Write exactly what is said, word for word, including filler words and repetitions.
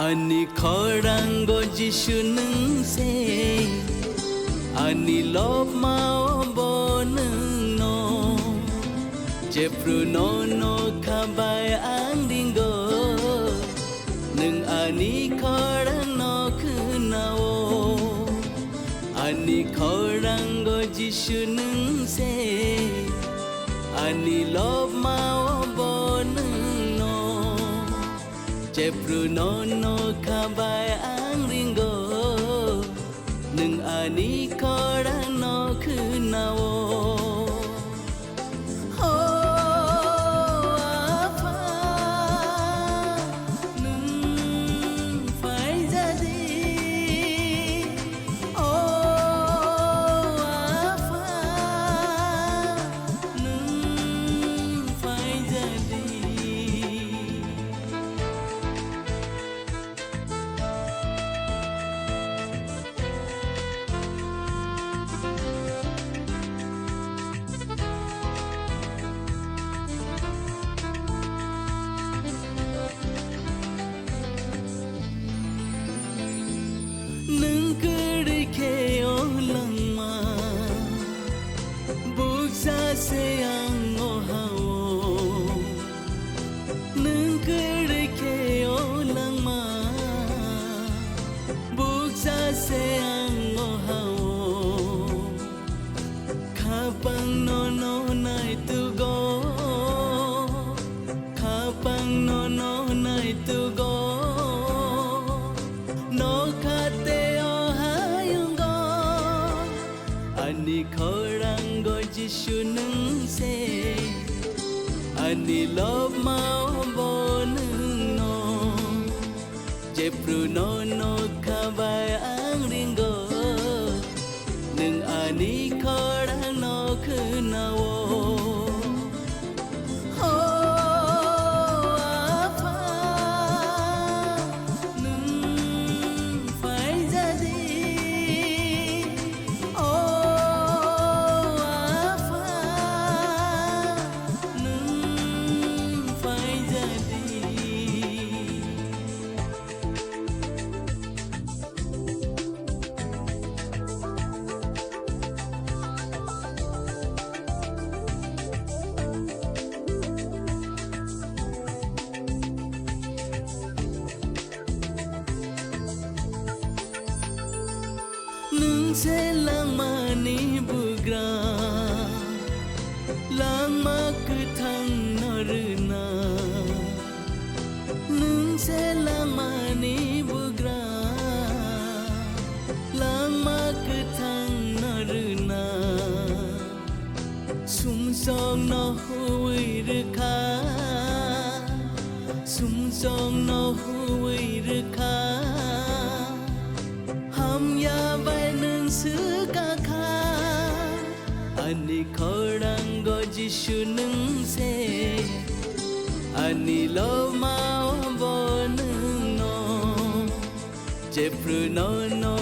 Ani khorang o Jisu nwng se, ani lobma o bo nwng no. Jephru no nokha bai ang ringo, nwng ani khorang no khwnao. Ani khorang o Jisu nwng se, ani lobma o bo nwng no. Jephru no nokha bai ang ringo, nwng ani khorang no khwnao. O Apha, nwng phaijadi. O Apha, nwng phaijadi. Nwng kwrwi khe o langma, buksa se ang o ha-o. Nwng kwrwi khe o langma, buksa se ang o ha-o. Khapang no no naitugo, khapang no no naitugo, nokha tei o hayungo. Ani khorang o Jisu nwng se, ani lobma o bo nwng no. Jephru no nokha bai ang ringo, nwng ani khorang no khwnao. O Apha, nwng phaijadi. O Apha, nwng phaijadi. Nwng se langmani bugra, langma kwthang no rwna. Nwng se langmani bugra, langma kwthang no rwna. Sumsok no huwi rwkha, sumsok no huwi rwkha. Hamya bai nwng swkakha. Ani khorang o Jisu nwng se, ani lobma o bo nwng no. Jephru no no